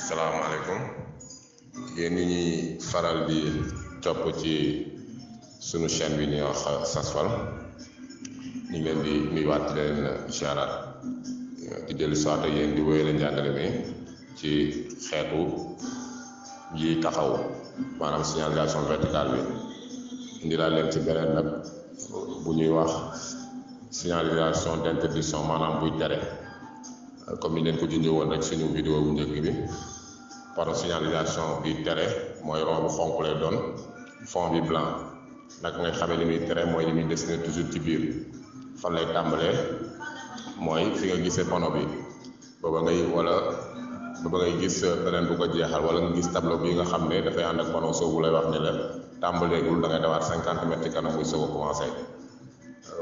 salaamaaleykum yéen ñi ñuy faral di topp ci sunu chaîne bi ñuy wax Sasfal ñu ngi leen di nuyuwaat leen ziaraat di dellu soit yéen di wéyale njàngale mi ci xeetu yi taxaw maanaam signalisation verticale bi indi laa leen ci beneen nag bu ñuy wax signalisation d'interdiction maanaam buy tere comme ni leen ko junjee woon rek suñu vidéo bu njëkk bi par signalisation bi tere mooy rond bu xonq lay doon fond bi blanc nag ngay xamee li muy tere mooy li muy dessiné toujours ci biir fan lay tàmbalee mooy fi nga gisee panneau bi booba ngay gis beneen bu ko jeexal wala nga gis tableau bi nga xam ne dafay ànd ak panneau soobu lay wax ne la tàmbaleegul da ngay dawaat 50 mètres ci kanam muy soog a commencé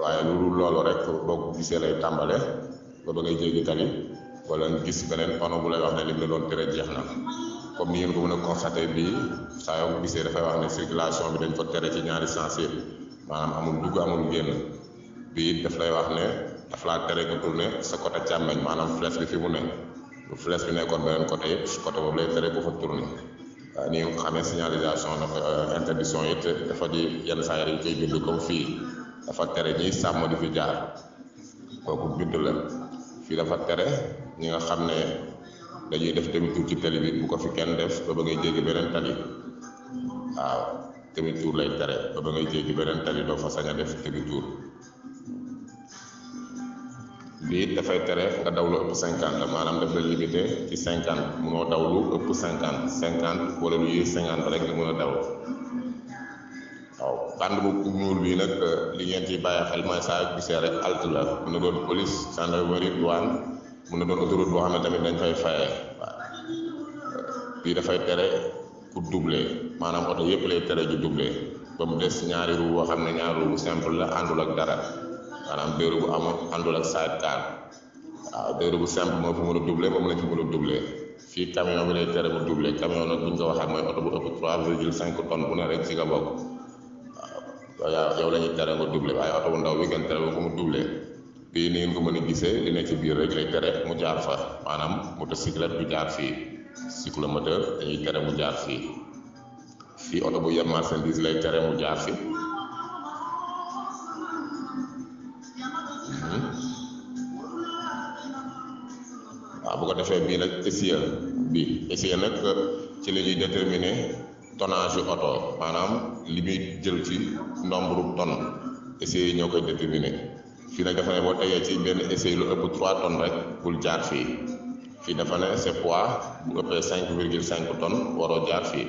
waaye loolu rek boo ko gisee lay tàmbale booba ngay jéggi tali wala nga gis beneen panneau bu lay wax ne lim la doon tere jeex na comme ni ngeen ko mën a constaté bii saa yoo ko gisee dafay wax ne circulation bi dañ ko tere ci ñaari sens yëpp maanaam amul dugg amul génn bii daf lay wax ne daf laa tere nga tourné sa côté càmmeñ maanaam flèche bi fi mu ne bu flèche bi nekkoon beneen côté yëpp côté boobu lay tere bu fa tourné waaye ni nga ko xamee signalisation dafa interdiction it dafa di yenn saa yi dañ koy bind comme fii dafa tere ñiy sàmm di fi jaar kooku bind la fii dafa tere ñi nga xam ne dañuy def demi-tour ci tali bi bu ko fi kenn def ba ngay jéggi beneen tali waaw demi-tour lay tere ba ngay jéggi beneen tali doo fa sañ a def demi-tour bii dafay tere nga daw lu ëpp 50 maanaam daf la limité ci 50 munoo daw lu ëpp 50 wala lu yées 50 rek nga mën a daw waaw band bu ñuul bii nag li ngeen ciy bàyyi xel mooy saa gisee rek halte la mën na doon police gendarmerie douane mën na doon autoroute boo xam ne tamit dañ fay fayee waaw bii dafay tere pour doubler maanaam oto yëpp lay tere ju doubler ba mu des ñaari roue boo xam ne ñaari roue bu simple la àndul ak dara maanaam deux roues bu amul àndul ak sidecar waaw deux roues bu simple moo fi mën a doubler moom lañ fi mën a doubler fii camion bi lay tere mu doubler camion nag buñ ko waxee mooy oto bu ëpp 3,5 tonnes bu ne rek ci nga bokk waaw yow la ñuy tere nga doublé waaye oto bu ndaw bi gën tere ko mu doublé bii ni ngeen ko mën a gisee li ne ci biir rek lay tere mu jaar fa maanaam motocyclette du jaar fii cyclomoteur dañuy tere mu jaar fii fii oto bu yeb marchandise lay tere mu jaar fi waaw bu ko defee bii nag essieu nag ci la ñuy déterminer tonnage yu oto maanaam li muy jël ci nombre tonne essieu yi ñoo koy déterminer fii nag dafa ne boo tegee ci benn essieu lu ëpp 3 tonnes rek bul jaar fii fii dafa ne c'est poids bu ëppee 5,5 tonnes waroo jaar fii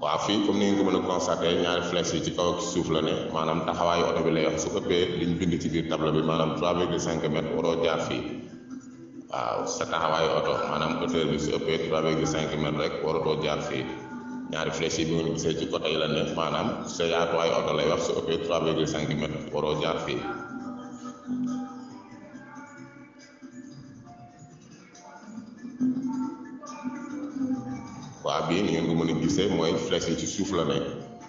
waaw fii comme ni ngeen ko mën a constaté ñaari flèches yi ci kaw ak suuf la ne maanaam taxawaayu oto bi lay wax su ëppee liñ bind ci biir tableau bi maanaam 3,5 mètres waroo jaar fii waaw sa taxawaayu oto maanaam hauteur bi su ëppee 3,5 mètres rek waratoo jaar fii ñaari flèches yi bi ngeen gisee ci côté yi la ne maanaam sa yaatuwaayu oto lay wax su ëppee 3,5 mètres waroo jaar fii waaw bii ni ngeen ko mën a gisee mooy flèche yi ci suuf la ne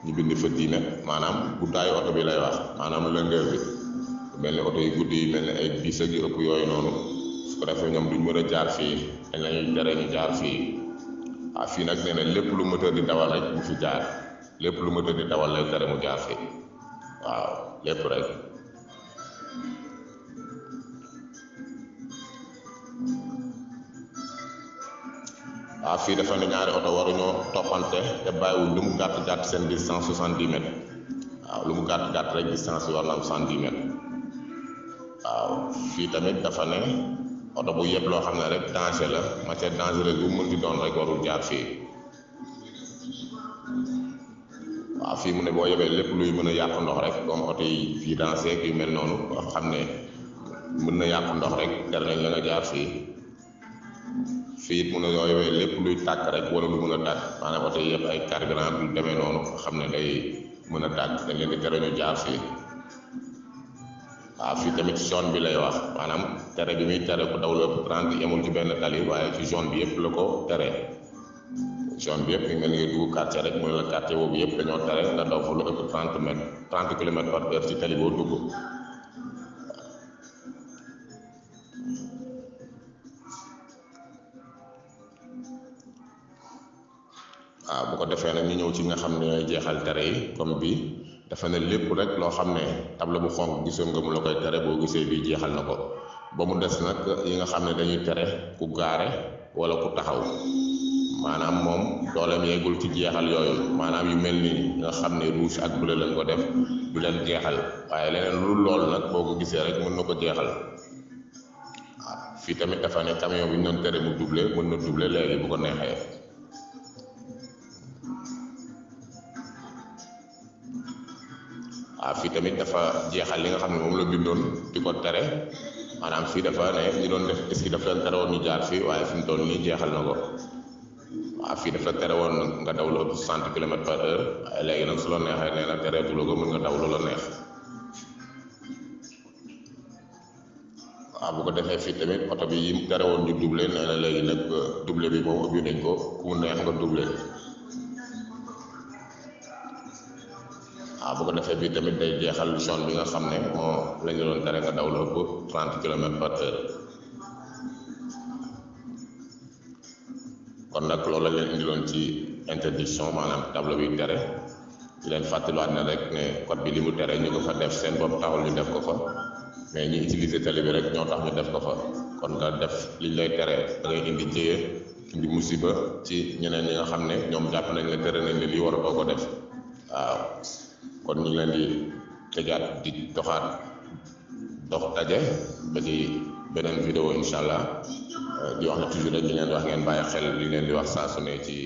ñu bind fa 10 mètres maanaam guddaayu oto bi lay wax maanaam longueur bi mel ni oto yu guddi yi mel ni ay bis ak yu ëpp yooyu noonu su ko defee ñoom duñ mën a jaar fii dañ la ñuy tere ñu jaar fii waaw fii nag nee na lépp lu moteur di dawal rek bu fi jaar lépp lu moteur di dawal lay tere mu jaar fii waaw lépp rek waaw fii dafa ne ñaari oto waruñoo toppante te bàyyiwul lu mu gàtt seen distance 70 mètres waaw lu mu gàtt rek distance bi war na am 70 mètres waaw fii tamit dafa ne oto bu yëpp loo xam ne rek danger la matière dangereuse bu mën di doon rek warul jaar fii waaw fii mu ne boo yebee lépp luy mën a yàq ndox rek comme oto yi vidange yu mel noonu nga xam ne mën na yàq ndox rek tere nañ la nga jaar fii fii it mun a yoo yebee lépp luy tàkk rek wala lu mën a tàkk maanaam oto yi yëpp ay carburant du demee noonu nga xam ne day mën a tàkk dañ leen di tere ñu jaar fii waaw fii tamit zone bi lay wax maanaam tere bi muy tere ku daw lu ëpp 30 yemul ci benn tali waaye ci zone bi yëpp la ko tere zone bi yëpp ñu mel ni nga dugg quartier rek mooy la quartier boobu yëpp dañoo tere nga daw fa lu ëpp 30 kilomètres par heure ci tali boo dugg. waaw bu ko defee nag ñu ñëw ci nga xam ne ñooy jeexal tere yi comme bi dafa ne lépp rek loo xam ne tableau bu xonk gisoon nga mu la koy tere boo gisee bii jeexal na ko ba mu des nag yi nga xam ne dañuy tere ku gaare wala ku taxaw maanaam moom dooleem yeegul ci jeexal yooyu maanaam yu mel nii nga xam ne rouge ak bleu lañ ko def du leen jeexal waaye leneen lu loolu nag boo ko gisee rek mën na ko jeexal. waaw fii tamit dafa ne camion bi ñu doon tere mu doublé mën na doublé léegi bu ko neexee. waaw fii tamit dafa jeexal li nga xam ne moom la bindoon di ko tere maanaam fii dafa ne ñu doon def est-ce que dafa leen tere woon ñu jaar fii waaye fi mu toll nii jeexal na ko. waaw fii dafa tere woon nga daw lu ëpp 60 kilomètres par heure waaye léegi nag su la neexee nee na tereetu la ko mën nga daw lu la neex. waaw bu ko defee fii tamit oto bi yi tere woon ñu doublé nee na léegi nag doublé bi moom ubbi nañ ko ku mu neex nga doublé. waaw bu ko defee bii tamit day jeexal zone bi nga xam ne moo la ñu doon tere nga daw lu ëpp 30 kilomètres par heure. kon nag loolu la leen indiloon ci interdiction maanaam tableau bi tere di leen fàttaliwaat ne rek ne code bi li mu tere ñu ko fa def seen bopp taxul ñu def ko fa mais ñi utiliser télé bi rek ñoo tax ñu def ko fa kon nga def liñ lay tere da ngay indi jéye indi musiba ci ñeneen ñi nga xam ne ñoom jàpp nañ ne tere nañ ne lii war a boo ko def. waaw kon ñu ngi leen di tëjaat di dox daje ba ci beneen vidéo incha allah di wax ne toujours rek li ngeen di wax ngeen bàyyi xel li ngeen di wax saa su ne ci